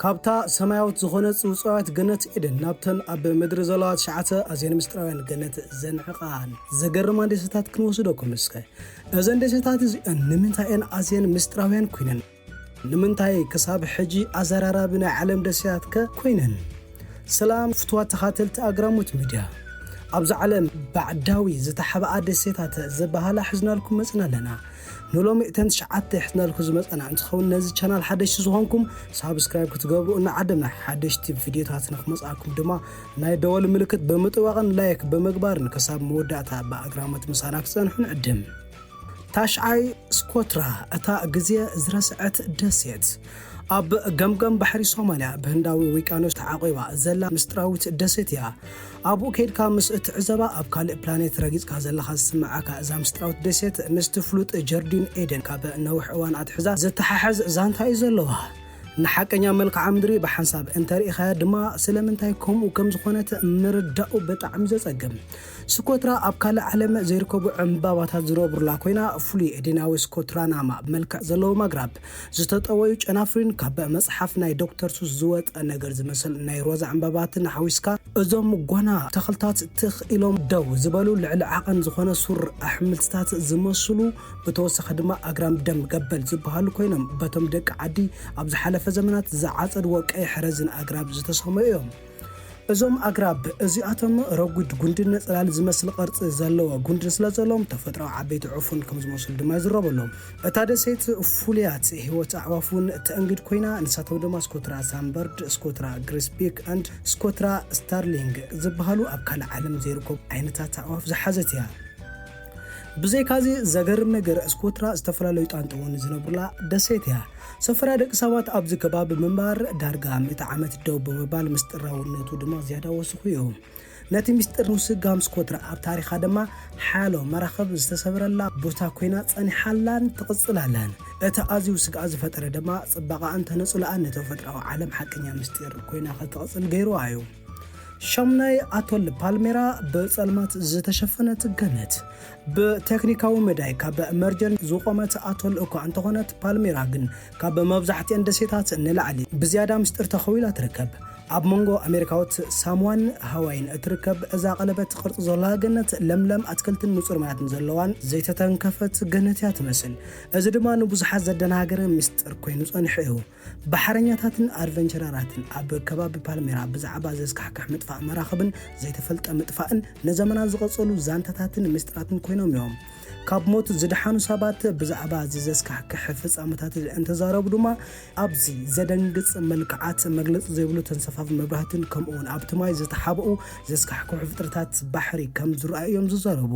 ካብታ ሰማያዊት ዝኾነት ጽውጽዋያት ገነት ኤደን ናብተን ኣብ ምድሪ ዘለዋ ትሽዓተ ኣዝየን ምስጢራውያን ገነት ዘንዕቓን ዘገርማን ደሴታት ክንወስደኩም እስከ። እዘን ደሴታት እዚኣን ንምንታይ እየን ኣዝየን ምስጢራውያን ኮይነን? ንምንታይ ክሳብ ሕጂ ኣዘራራቢ ናይ ዓለም ደሴታት ከ ኮይነን? ሰላም ፍትዋት ተኻተልቲ ኣግራሞት ሚድያ። ኣብዚ ዓለም ባዕዳዊ ዝተሓብኣ ደሴታት ዝበሃላ ሒዝናልኩም መጽና ኣለና። ንሎሚ እተን ትሽዓተ ሒዝናልኩም ዝመጸና እንትኸውን፣ ነዚ ቻናል ሓደሽቲ ዝኾንኩም ሳብስክራይብ ክትገብሩ እናዓደምና፣ ሓደሽቲ ቪድዮታት ንክመጽኣኩም ድማ ናይ ደወል ምልክት ብምጥዋቕን ላይክ ብምግባርን ክሳብ መወዳእታ ብኣግራሞት ምሳና ክጸንሑ ንዕድም። ታሽዓይ፣ ስኮትራ፣ እታ ግዜ ዝረስዐት ደሴት። ኣብ ገምገም ባሕሪ ሶማልያ ብህንዳዊ ውቅያኖስ ተዓቂባ ዘላ ምስጢራዊት ደሴት እያ። ኣብኡ ከይድካ ምስ እትዕዘባ ኣብ ካልእ ፕላኔት ረጊጽካ ዘለኻ ዝስምዓካ እዛ ምስጢራዊት ደሴት ምስቲ ፍሉጥ ጀርዲን ኤደን ካብ ነዊሕ እዋን ኣትሕዛ ዝተሓሓዝ ዛንታ እዩ ዘለዋ። ንሓቀኛ መልክዓ ምድሪ ብሓንሳብ እንተርኢኻያ ድማ ስለምንታይ ከምኡ ከም ዝኾነት ምርዳኡ ብጣዕሚ ዘጸግም። ስኮትራ ኣብ ካልእ ዓለም ዘይርከቡ ዕምባባታት ዝነብሩላ ኮይና፣ ፍሉይ ኤደናዊ ስኮትራናማ መልክዕ ዘለዎም ኣግራብ፣ ዝተጠወዩ ጨናፍሪን ካብ መጽሓፍ ናይ ዶክተር ሱስ ዝወጸ ነገር ዝመስል ናይ ሮዛ ዕምባባትን ሓዊስካ፣ እዞም ጓና ተኽልታት ትኽ ኢሎም ደው ዝበሉ ልዕሊ ዓቐን ዝኾነ ሱር ኣሕምልትታት ዝመስሉ፣ ብተወሳኺ ድማ ኣግራም ደም ገበል ዝበሃሉ ኮይኖም፣ በቶም ደቂ ዓዲ ኣብ ዝሓለፈ ዘመናት ዝዓጸድዎ ቀይሕ ረዚን ኣግራብ ዝተሰመዩ እዮም። እዞም ኣግራብ እዚኣቶም ረጒድ ጉንድን ጽላል ዝመስል ቅርጺ ዘለዎ ጉንድን ስለ ዘለዎም፣ ተፈጥሮኣዊ ዓበይቲ ዑፉን ከም ዝመስሉ ድማ ይዝረበሎም። እታ ደሴት ፍሉያት ህይወት ኣዕዋፍ እውን ተእንግድ ኮይና፣ ንሳቶም ድማ ስኮትራ ሳንበርድ፣ ስኮትራ ግሪስቢክ፣ and ስኮትራ ስታርሊንግ ዝበሃሉ ኣብ ካልእ ዓለም ዘይርከቡ ዓይነታት ኣዕዋፍ ዝሓዘት እያ። ብዘይካዚ፣ ዘገርም ነገር፣ ስኮትራ ዝተፈላለዩ ጣንጡ እውን ዝነብሩላ ደሴት እያ። ሰፈራ ደቂ ሰባት ኣብዚ ከባቢ ምንባር ዳርጋ ሚእቲ ዓመት ደው ብምባል ምስጢራውነቱ ድማ ዝያዳ ወሲኹ እዩ። ነቲ ምስጢር ምስጋም፣ ስኮትራ ኣብ ታሪኻ ድማ ሓያሎ መራኽብ ዝተሰብረላ ቦታ ኮይና ጸኒሓላን ትቕጽል ኣላን። እቲ ኣዝዩ ስግኣት ዝፈጠረ ድማ ጽባቐኣን ተነጽሎኣን ነቲ ተፈጥሮኣዊ ዓለም ሓቀኛ ምስጢር ኮይና ክትቕጽል ገይርዋ እዩ። ሻምናይ፣ ኣቶል ፓልሜራ፣ ብጸልማት ዝተሸፈነት ገነት። ብቴክኒካዊ መዳይ ካብ መርጀን ዝቖመት ኣቶል እኳ እንተኾነት፣ ፓልሜራ ግን ካብ መብዛሕትኤን ደሴታት ንላዕሊ ብዝያዳ ምስጢር ተኸዊላ ትርከብ። ኣብ መንጎ ኣሜሪካዊት ሳምዋን ሃዋይን እትርከብ እዛ ቀለበት ቅርጺ ዘለዋ ገነት፣ ለምለም ኣትክልትን ንጹር ማያትን ዘለዋን ዘይተተንከፈት ገነት እያ ትመስል። እዚ ድማ ንብዙሓት ዘደናገረ ምስጢር ኮይኑ ጸኒሑ እዩ። ባሕረኛታትን ኣድቨንቸራራትን ኣብ ከባቢ ፓልሜራ ብዛዕባ ዘስካሕክሕ ምጥፋእ መራኽብን ዘይተፈልጠ ምጥፋእን ንዘመናት ዝቐጸሉ ዛንታታትን ምስጢራትን ኮይኖም እዮም። ካብ ሞት ዝደሓኑ ሰባት ብዛዕባ እዚ ዘስካሕክሕ ፍጻመታት እንተዛረቡ ድማ፣ ኣብዚ ዘደንግጽ መልክዓት መግለጺ ዘይብሉ ተንሰፋፊ መብራህትን ከምኡውን ኣብቲ ማይ ዝተሓብኡ ዘስካሕክሑ ፍጥረታት ባሕሪ ከም ዝረኣዩ እዮም ዝዛረቡ።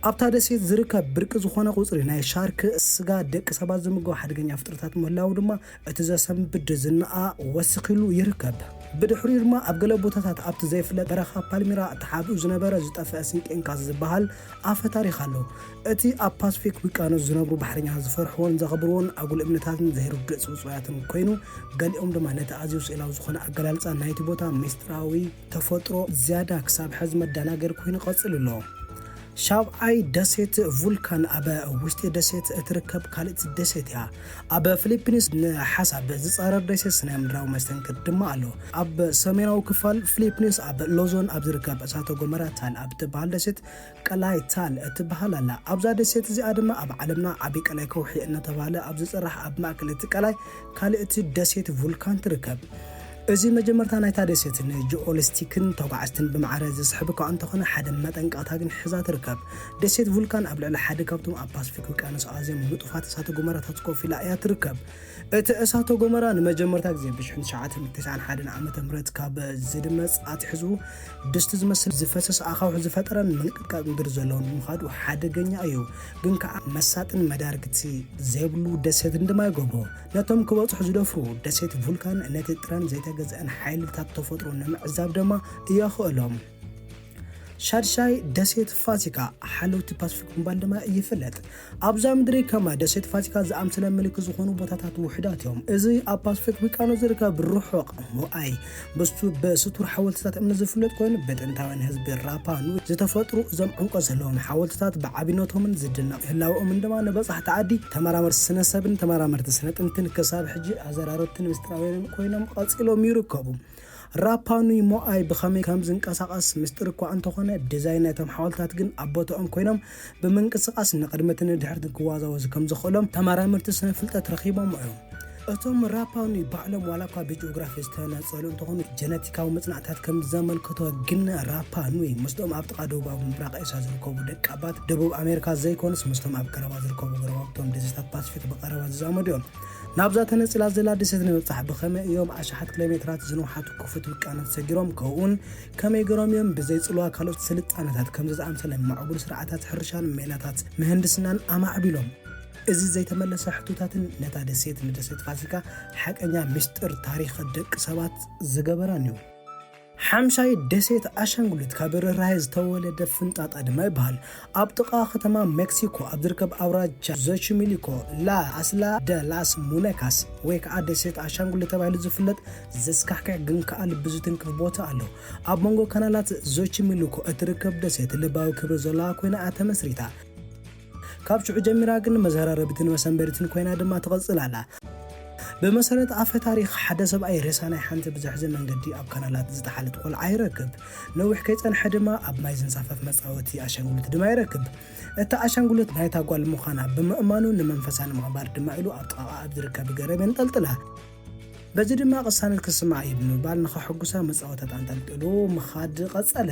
ኣብታ ደሴት ዝርከብ ብርቂ ዝኾነ ቁጽሪ ናይ ሻርክ ስጋ ደቂ ሰባት ዝምገቡ ሓደገኛ ፍጥረታት ምህላዉ ድማ እቲ ዘሰንብድ ዝናኣ ወሲኺሉ ይርከብ። ብድሕሪኡ ድማ ኣብ ገለ ቦታታት ኣብቲ ዘይፍለጥ በረኻ ፓልሚራ ተሓቢኡ ዝነበረ ዝጠፍአ ስንቄንካስ ዝበሃል ኣፈ ታሪኽ ኣሎ። እቲ ኣብ ፓስፊክ ውቅያኖስ ዝነብሩ ባሕረኛታት ዝፈርሕዎን ዘኽብርዎን ኣጉል እምነታትን ዘይርዱእ ጽውጽዋያትን ኮይኑ፣ ገሊኦም ድማ ነቲ ኣዝዩ ስእላዊ ዝኾነ ኣገላልጻ ናይቲ ቦታ ምስጢራዊ ተፈጥሮ ዝያዳ ክሳብ ሕዚ መደናገሪ ኮይኑ ቀጺሉ ኣሎ። ሻብዓይ፣ ደሴት ቡልካን ኣብ ውሽጢ ደሴት እትርከብ ካልእቲ ደሴት እያ። ኣብ ፊሊፒንስ ንሓሳብ ዝጻረር ደሴት ስነ ምድራዊ መስተንክር ድማ ኣሎ። ኣብ ሰሜናዊ ክፋል ፊሊፒንስ ኣብ ሎዞን ኣብ ዝርከብ እሳተ ጎመራ ታል ኣብ ትበሃል ደሴት ቀላይ ታል እትበሃል ኣላ። ኣብዛ ደሴት እዚኣ ድማ ኣብ ዓለምና ዓቢ ቀላይ ከውሒ እናተባህለ ኣብ ዝጽራሕ ኣብ ማእከል እቲ ቀላይ ካልእቲ ደሴት ቡልካን ትርከብ። እዚ መጀመርታ ናይታ ደሴት ንጂኦሊስቲክን ተጓዓዝትን ብማዕረ ዝስሕብ እኳ እንተኾነ፣ ሓደ መጠንቀቕታ ግን ሒዛ ትርከብ። ደሴት ቡልካን ኣብ ልዕሊ ሓደ ካብቶም ኣብ ፓስፊክ ውቅያኖስ ኣዝዮም ንጡፋት እሳተ ጎመራታት ኮፍ ኢላ እያ ትርከብ። እቲ እሳተ ጎመራ ንመጀመርታ ግዜ ብ ሽሕን ትሽዓተ ሚእትን ተስዓን ሓደን ዓመተ ምህረት ካብ ዝድመጽ ኣትሒዙ፣ ድስቲ ዝመስል ዝፈስስ ኣኻውሕ ዝፈጠረን ምንቅጥቃጥ ምድሪ ዘለዎን ብምዃኑ ሓደገኛ እዩ። ግን ከኣ መሳጥን መዳርግቲ ዘይብሉ ደሴትን ድማ ይገብሮ። ነቶም ክበጽሑ ዝደፍሩ፣ ደሴት ቡልካን ነቲ ጥረን ዘይተገዝአን ሓይልታት ተፈጥሮ ንምዕዛብ ድማ የኽእሎም። ሻድሻይ ደሴት ፋሲካ፣ ሓለውቲ ፓስፊክ ብምባል ድማ ይፍለጥ። ኣብዛ ምድሪ ከም ደሴት ፋሲካ ዝኣምሰለ ምልክት ዝኾኑ ቦታታት ውሑዳት እዮም። እዚ ኣብ ፓስፊክ ውቅያኖስ ዝርከብ ርሑቕ ሞኣይ፣ ብስቱ-፣ ብስቱር ሓወልትታት እምኒ ዝፍለጥ ኮይኑ፣ ብጥንታውያን ህዝቢ ራፓ ኑይ ዝተፈጥሩ እዞም ዕምቆት ዘለዎም ሓወልትታት ብዓቢነቶምን ዝድነቕ ህላወኦምን ድማ ንበጻሕቲ ዓዲ፣ ተመራመርቲ ስነ ሰብን ተመራመርቲ ስነ ጥንትን ክሳብ ሕጂ ኣዘራረብቲ ምስጢራውያንን ኮይኖም ቀጺሎም ይርከቡ። ራፓ ኑይ ሞኣይ ብኸመይ ከም ዝንቀሳቐስ ምስጢር እኳ እንተኾነ፣ ዲዛይን ናይቶም ሓወልታት ግን ኣብ ቦታኦም ኮይኖም ብምንቅስቓስ ንቕድሚትን ንድሕሪትን ክወዛወዙ ከም ዝኽእሎም ተመራመርቲ ስነ ፍልጠት ረኺቦም እዮም። እቶም ራፓ ኑይ ባዕሎም ዋላ እኳ ብጂኦግራፊ ዝተነጸሉ እንተኾኑ፣ ጀነቲካዊ መጽናዕትታት ከም ዘመልክቶ ግን ራፓ ኑይ ምስቶም ኣብ ጥቓ ደቡባዊ ምብራቕ ኤስያ ዝርከቡ ደቂ ኣባት ደቡብ ኣሜሪካ ዘይኮኑስ ምስቶም ኣብ ቀረባ ዝርከቡ ጎረባብቶም ደሴታት ፓስፊክ ብቐረባ ዝዛመዱ እዮም። ናብዛ ተነጺላ ዘላ ደሴት ንምብጻሕ ብኸመይ እዮም ኣሽሓት ኪሎ ሜትራት ዝነውሓቱ ክፉት ውቅያኖስ ሰጊሮም? ከምኡውን ከመይ ገይሮም እዮም ብዘይ ጽልዋ ካልኦት ስልጣነታት ከምዚ ዝኣምሰለ ምዕቡል ስርዓታት ሕርሻን ሜላታት ምህንድስናን ኣማዕቢሎም? እዚ ዘይተመለሰ ሕቶታትን ነታ ደሴት ንደሴት ፋሲካ ሓቀኛ ምስጢር ታሪኽ ደቂ ሰባት ዝገበራን እዩ። ሓምሻይ ደሴት ኣሻንጉሊት ካብ ርህራሄ ዝተወለደ ፍንጣጣ ድማ ይበሃል። ኣብ ጥቓ ከተማ ሜክሲኮ ኣብ ዝርከብ ኣውራጃ ዞቺሚሊኮ ላ ኣስላ ደ ላስ ሙነካስ ወይ ከዓ ደሴት ኣሻንጉሊት ተባሂሉ ዝፍለጥ ዘስካሕክሕ ግን ከዓ ልቢ ዝትንክፍ ቦታ ኣሎ። ኣብ መንጎ ካናላት ዞቺሚሊኮ እትርከብ ደሴት ልባዊ ክብሪ ዘለዋ ኮይና እያ ተመስሪታ። ካብ ሽዑ ጀሚራ ግን መዘራረቢትን መሰንበዲትን ኮይና ድማ ትቕጽል ኣላ። ብመሰረት ኣፈ ታሪኽ፣ ሓደ ሰብኣይ ሬሳ ናይ ሓንቲ ብዘሕዝን መንገዲ ኣብ ካናላት ዝጠሓለት ቆልዓ ይረክብ። ነዊሕ ከይጸንሐ ድማ ኣብ ማይ ዝንሳፈፍ መጻወቲ ኣሻንጉሊት ድማ ይረክብ። እታ ኣሻንጉሊት ናይታ ጓል ምዃና ብምእማኑ ንመንፈሳ ንምኽባር ድማ ኢሉ ኣብ ጥቓኣ ኣብ ዝርከብ ገረብ የንጠልጥላ። በዚ ድማ ቅሳነት ክስምዓ እዩ ብምባል ንኸሐጉሳ መጻወታት ኣንጠልጢሉ ምኻድ ቀጸለ።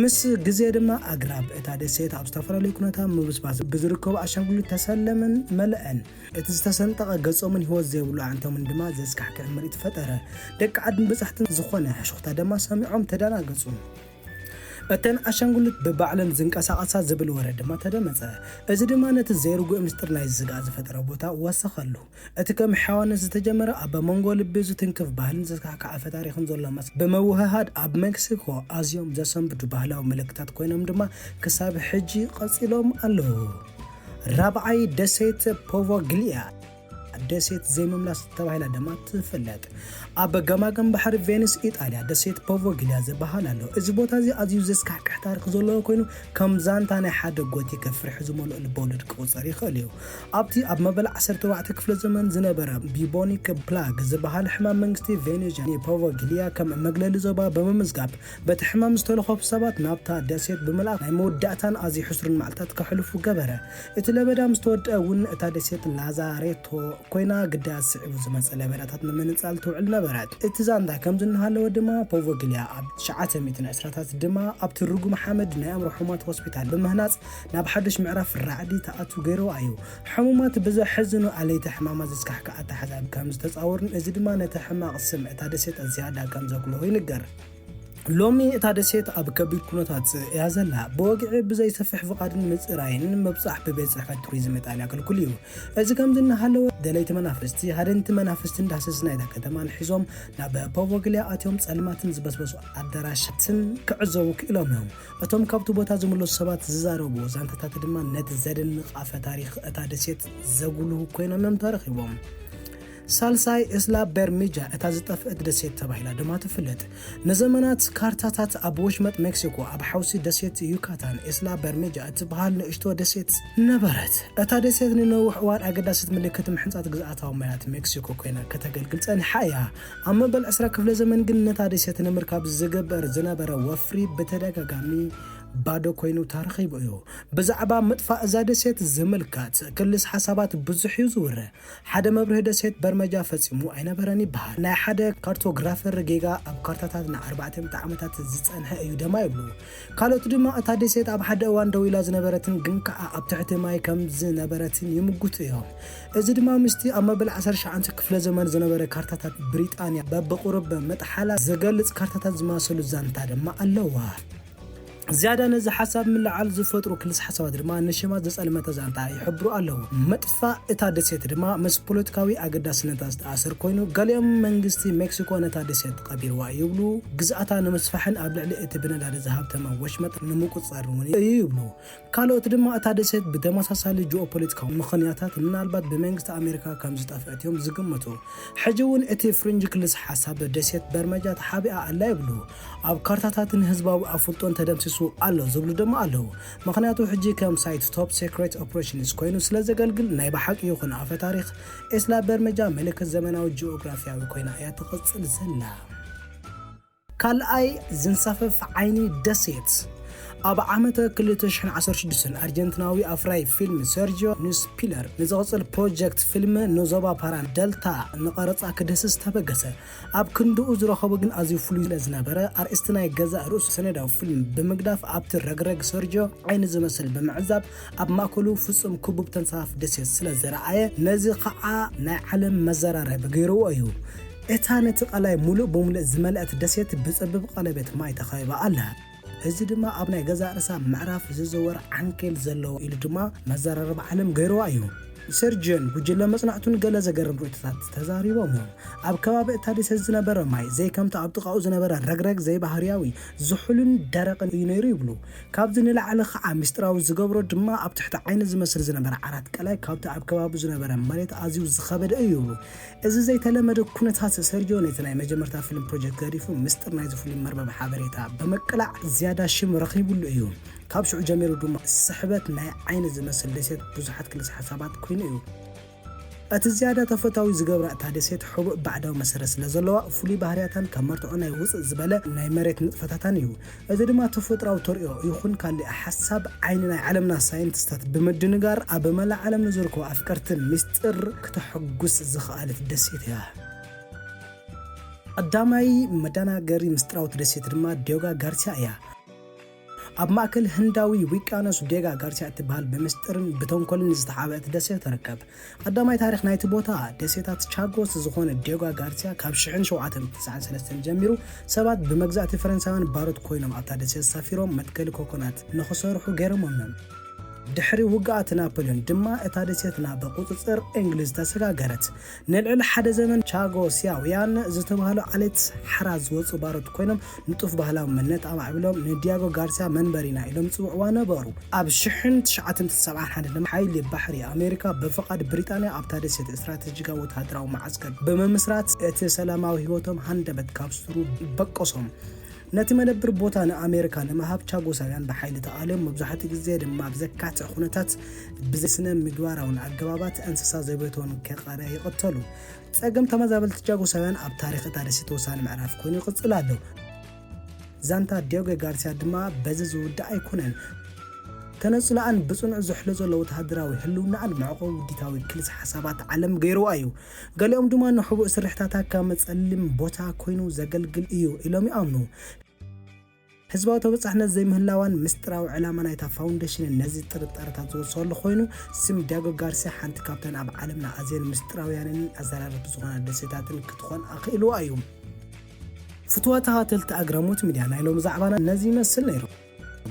ምስ ግዜ ድማ ኣግራብ እታ ደሴት ኣብ ዝተፈላለዩ ኩነታት ምብስባስ ብዝርከቡ ኣሻንጉሊት ተሰለመን መለአን። እቲ ዝተሰንጠቐ ገጾምን ህይወት ዘይብሉ ኣዕንቶምን ድማ ዘስካሕክሕ ምርኢት ፈጠረ። ደቂ ዓድን በጻሕትን ዝኾነ ሕሹኽታ ድማ ሰሚዖም ተደናገጹ። እተን ኣሻንጉሊት ብባዕለን ዝንቀሳቐሳ ዝብል ወረ ድማ ተደመጸ። እዚ ድማ ነቲ ዘይርጉእ ምስጢር ናይ ዝስግኣት ዝፈጠረ ቦታ ወሰኸሉ። እቲ ከም ሕያዋነት ዝተጀመረ ኣብ መንጎ ልቢ ዝትንክፍ ባህልን ዘስካሕክሕ ኣፈ ታሪኽን ዘሎ መስ-፣ ብምውህሃድ ኣብ ሜክሲኮ ኣዝዮም ዘሰንብዱ ባህላዊ ምልክታት ኮይኖም ድማ ክሳብ ሕጂ ቀጺሎም ኣለዉ። ራብዓይ ደሴት ፖቮግሊያ፣ ደሴት ዘይምምላስ ተባሂላ ድማ ትፍለጥ። ኣብ ገማግም ባሕሪ ቬኒስ ኢጣልያ ደሴት ፖቮግሊያ ዝበሃል ኣሎ። እዚ ቦታ እዚ ኣዝዩ ዘስካሕክሕ ታሪኽ ዘለዎ ኮይኑ፣ ከም ዛንታ ናይ ሓደ ጎቲክ ፍርሒ ዝመልኦ ልበወለድ ክቑጸር ይኽእል እዩ። ኣብቲ ኣብ መበል ዓሰርተ ኣርባዕተ ክፍለ ዘመን ዝነበረ ቢቦኒክ ፕላግ ዝበሃል ሕማም መንግስቲ ቬኔዥያ ንፖቮግሊያ ከም መግለሊ ዞባ ብምምዝጋብ፣ በቲ ሕማም ዝተለኸፉ ሰባት ናብታ ደሴት ብምልኣኽ ናይ መወዳእታን ኣዝዩ ሕሱርን መዓልታት ከሕልፉ ገበረ። እቲ ለበዳ ምስ ተወድአ እውን እታ ደሴት ላዛሬቶ ኮይና ግዳያት ስዒቡ ዝመጸ ለበዳታት ንምንጻል ትውዕል ነበረት። እቲ ዛንታ ከምዚ እናሃለወ ድማ ፖቮግሊያ ኣብ ትሽዓተ ሚእትን ዕስራታት ድማ ኣብቲ ርጉም ሓመድ ናይ ኣእምሮ ሕሙማት ሆስፒታል ብምህናጽ ናብ ሓድሽ ምዕራፍ ራዕዲ ተኣቱ ገይርዋ እዩ። ሕሙማት ብዘሕዝኑ ኣለይቲ ሕማማት ዘስካሕክሕ ኣተሓዛ ከም ዝተጻወሩን እዚ ድማ ነቲ ሕማቕ ስም እታ ደሴት ዝያዳ ከም ዘጉልሆ ይንገር። ሎሚ እታ ደሴት ኣብ ከቢድ ኩነታት እያ ዘላ። ብወግዒ ብዘይ ሰፊሕ ፍቓድን ምጽራይን ምብጻሕ ብቤት ጽሕፈት ቱሪዝም ኢጣልያ ክልኩል እዩ። እዚ ከምዚ እናሃለወ ደለይቲ መናፍስቲ፣ ሃደንቲ መናፍስትን ዳህሰስቲ ናይታ ከተማን ሒዞም ናብ ፖቮግሊያ ኣትዮም ጸልማትን ዝበስበሱ ኣዳራሻትን ክዕዘቡ ክኢሎም እዮም። እቶም ካብቲ ቦታ ዝምለሱ ሰባት ዝዛረብዎ ዛንታታት ድማ ነቲ ዘደንቕ ኣፈ ታሪኽ እታ ደሴት ዘጉልሁ ኮይኖም እዮም ተረኺቦም። ሳልሳይ፣ እስላ በርሚጃ፣ እታ ዝጠፍአት ደሴት ተባሂላ ድማ ትፍለጥ። ንዘመናት ካርታታት ኣብ ወሽመጥ ሜክሲኮ፣ ኣብ ሓውሲ ደሴት ዩካታን፣ እስላ በርሚጃ እትበሃል ንእሽቶ ደሴት ነበረት። እታ ደሴት ንነዊሕ እዋን ኣገዳሲት ምልክት ምሕንጻት ግዝኣታዊ ማያት ሜክሲኮ ኮይና ከተገልግል ጸኒሓ እያ። ኣብ መበል ዕስራ ክፍለ ዘመን ግን ነታ ደሴት ንምርካብ ዝግበር ዝነበረ ወፍሪ ብተደጋጋሚ ባዶ ኮይኑ ተረኺቡ እዩ። ብዛዕባ ምጥፋእ እዛ ደሴት ዝምልከት ክልስ ሓሳባት ብዙሕ እዩ ዝውረ። ሓደ መብርሂ ደሴት በርመጃ ፈጺሙ ኣይነበረን ይበሃል። ናይ ሓደ ካርቶግራፈር ጌጋ ኣብ ካርታታት ንኣርባዕተ ሚእቲ ዓመታት ዝጸንሐ እዩ ደማ ይብሉ። ካልኦት ድማ እታ ደሴት ኣብ ሓደ እዋን ደው ኢላ ዝነበረትን ግን ከኣ ኣብ ትሕቲ ማይ ከም ዝነበረትን ይምጉቱ እዮም። እዚ ድማ ምስቲ ኣብ መበል ዓሰርተ ትሽዓተ ክፍለ ዘመን ዝነበረ ካርታታት ብሪጣንያ በብቑሩብ ምጥሓላ ዝገልጽ ካርታታት ዝመሳሰሉ ዛንታ ድማ ኣለዋ። ዝያዳ ነዚ ሓሳብ ምልዓል ዝፈጥሩ ክልስ ሓሳባት ድማ ንሽማት ዘጸልመተ ዛንታ ይሕብሩ ኣለዉ። ምጥፋእ እታ ደሴት ድማ ምስ ፖለቲካዊ ኣገዳስነታ ዝተኣሰር ኮይኑ፣ ገሊኦም መንግስቲ ሜክሲኮ ነታ ደሴት ቀቢርዋ እዩ ይብሉ። ግዝኣታ ንምስፋሕን ኣብ ልዕሊ እቲ ብነዳዲ ዝሃብተመ ወሽመጥ ንምቁጽጻርን እውን እዩ ይብሉ። ካልኦት ድማ እታ ደሴት ብተመሳሳሊ ጂኦፖለቲካዊ ምኽንያታት ምናልባት ብመንግስቲ ኣሜሪካ ከም ዝጠፍአት እዮም ዝግምቱ። ሕጂ እውን እቲ ፍሪንጅ ክልስ ሓሳብ ደሴት በርመጃ ተሓቢኣ ኣላ ይብሉ። ኣብ ካርታታትን ህዝባዊ ኣፍልጦን ተደምሲሱ ኣሎ ዝብሉ ድማ ኣለዉ። ምኽንያቱ ሕጂ ከም ሳይት ቶፕ ሴክሬት ኦፕሬሽንስ ኮይኑ ስለ ዘገልግል ናይ ብሓቂ ይኹን ኣፈ ታሪኽ ኤስላ በርመጃ ምልክት ዘመናዊ ጂኦግራፊያዊ ኮይና እያ ትቕጽል ዘላ። ካልኣይ ዝንሳፈፍ ዓይኒ ደሴት። ኣብ ዓመተ ክልተ ሽሕን ዓሰርተ ሽዱሽተን ኣርጀንቲናዊ ኣፍራይ ፊልም ሰርጂዮ ኒስፒለር ንዝቕጽል ፕሮጀክት ፊልም ንዞባ ፓራን ደልታ ንቐረጻ ክድህስስ ተበገሰ። ኣብ ክንድኡ ዝረኸቦ ግን ኣዝዩ ፍሉይ ስለ ዝነበረ፣ ኣርእስቲ ናይ ገዛእ ርእሱ ሰነዳዊ ፊልም ብምግዳፍ ኣብቲ ረግረግ ሰርጂዮ ዓይኒ ዝመስል ብምዕዛብ ኣብ ማእከሉ ፍጹም ክቡብ ተንሳፋፊ ደሴት ስለ ዝረኣየ፣ ነዚ ኸኣ ናይ ዓለም መዘራረቢ ገይርዎ እዩ። እታ ነቲ ቀላይ ሙሉእ ብሙሉእ ዝመልአት ደሴት ብጸቢብ ቀለቤት ማይ ተኸቢባ ኣላ። እዚ ድማ ኣብ ናይ ገዛእ ርእሳ ምዕራፍ ዝዝወር ዓንኬል ዘለዎ ኢሉ ድማ መዘራረቢ ዓለም ገይርዋ እዩ። ሰርጅዮን ጉጅለ መጽናዕቱን ገለ ዘገርም ርእይቶታት ተዛሪቦም እዮም። ኣብ ከባቢ እታ ደሴት ዝነበረ ማይ ዘይከምቲ ኣብ ጥቓኡ ዝነበረ ረግረግ ዘይባህርያዊ ዝሑልን ደረቕን እዩ ነይሩ ይብሉ። ካብዚ ንላዕሊ ኸዓ ምስጢራዊ ዝገብሮ ድማ ኣብ ትሕቲ ዓይኒ ዝመስል ዝነበረ ዓራት ቀላይ ካብቲ ኣብ ከባቢ ዝነበረ መሬት ኣዝዩ ዝኸበደ እዩ ይብሉ። እዚ ዘይተለመደ ኩነታት ሰርጂዮ ነቲ ናይ መጀመርታ ፊልም ፕሮጀክት ገዲፉ ምስጢር ናይዚ ፍሉይ መርበብ ሓበሬታ ብምቅላዕ ዝያዳ ሽም ረኺቡሉ እዩ። ካብ ሽዑ ጀሚሩ ድማ ስሕበት ናይ ዓይኒ ዝመስል ደሴት ብዙሓት ክልስ ሓሳባት ኮይኑ እዩ። እቲ ዝያዳ ተፈታዊ ዝገብራ እታ ደሴት ሕቡእ ባዕዳዊ መሰረት ስለ ዘለዋ፣ ፍሉይ ባህርያታን ካብ መርትዖ ናይ ውጽእ ዝበለ ናይ መሬት ንጥፈታታን እዩ። እዚ ድማ ተፈጥሮኣዊ ተርእዮ ይኹን ካልእ ሓሳብ ዓይኒ ናይ ዓለምና ሳይንቲስታት ብምድንጋር ኣብ መላእ ዓለም ንዝርከቡ ኣፍቀርቲ ምስጢር ክተሐጉስ ዝኸኣለት ደሴት እያ። ቀዳማይ መደናገሪ ምስጢራዊት ደሴት ድማ ዲዮጋ ጋርሲያ እያ። ኣብ ማእከል ህንዳዊ ውቅያኖስ ዴጋ ጋርሲያ እትበሃል ብምስጢርን ብተንኮልን ዝተሓብአት ደሴት ትርከብ። ቀዳማይ ታሪኽ ናይቲ ቦታ ደሴታት ቻጎስ ዝኾነ ዴጋ ጋርሲያ ካብ ሽሕን ሸውዓተን ትስዓን ሰለስተን ጀሚሩ ሰባት ብመግዛእቲ ፈረንሳውያን ባሮት ኮይኖም ኣብታ ደሴት ሰፊሮም መትከሊ ኮኮናት ንኽሰርሑ ገይሮሞም እዮም። ድሕሪ ውግኣት ናፖሊዮን ድማ እታ ደሴት ናብ ቁጽጽር እንግሊዝ ተሰጋገረት። ንልዕሊ ሓደ ዘመን ቻጎሲያውያን ዝተባህሉ ዓሌት ሓራ ዝወጹ ባሮት ኮይኖም ንጡፍ ባህላዊ መንነት ኣማዕቢሎም ንዲያጎ ጋርሲያ መንበሪና ኢሎም ዝጽውዕዋ ነበሩ። ኣብ ሽሕን ትሽዓተን ሰብዓን ሓደን ድማ ሓይሊ ባሕሪ ኣሜሪካ ብፍቓድ ብሪጣንያ ኣብታ ደሴት ስትራተጂካዊ ወተሃደራዊ መዓስከር ብምምስራት እቲ ሰላማዊ ህይወቶም ሃንደበት ካብ ሱሩ በቆሶም። ነቲ መደብር ቦታ ንኣሜሪካ ንምሃብ ቻጎሳውያን ብሓይሊ ተቓልዮም፣ መብዛሕትኡ ግዜ ድማ ብዘካትዕ ኩነታት ብዘይ ስነ ምግባራውን ኣገባባት እንስሳ ዘቤቶም ከቐረ ይቕተሉ። ጸገም ተመዛበልቲ ቻጎሳውያን ኣብ ታሪኽ እታ ደሴት ወሳኒ ምዕራፍ ኮይኑ ይቕጽል ኣሎ። ዛንታ ዲዮጎ ጋርሲያ ድማ በዚ ዝውዳእ ኣይኮነን። ተነጽሎኣን ብጽኑዕ ዝሕሎ ዘሎ ወተሃደራዊ ህልውናኣን መዕቆቢ ውዲታዊ ክልስ ሓሳባት ዓለም ገይርዋ እዩ። ገሊኦም ድማ ንሕቡእ ስርሕታታ ከም ጸሊም ቦታ ኮይኑ ዘገልግል እዩ ኢሎም ይኣምኑ። ህዝባዊ ተበጻሕነት ዘይምህላዋን ምስጢራዊ ዕላማ ናይታ ፋውንዴሽንን ነዚ ጥርጣረታት ዝወሰኸሉ ኮይኑ፣ ስም ዲያጎ ጋርሲያ ሓንቲ ካብተን ኣብ ዓለምና ኣዝየን ምስጢራውያንን ኣዘራረብቲ ዝኾና ደሴታትን ክትኾን ኣኽኢልዋ እዩ። ፍትዋ ተኸተልቲ ኣግራሞት ሚድያ ናይ ሎሚ ዛዕባና ነዚ ይመስል ነይሩ።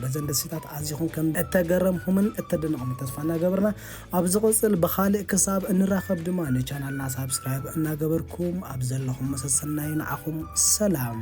በዘን ደሴታት ኣዚኹም ከም እተገረምኹምን እተደነቕኹምን ተስፋ እናገበርና፣ ኣብ ዝቕጽል ብኻልእ ክሳብ እንራኸብ ድማ ንቻናልና ሳብስክራይብ እናገበርኩም ኣብ ዘለኹም መሰሰናዩ ንዓኹም ሰላም።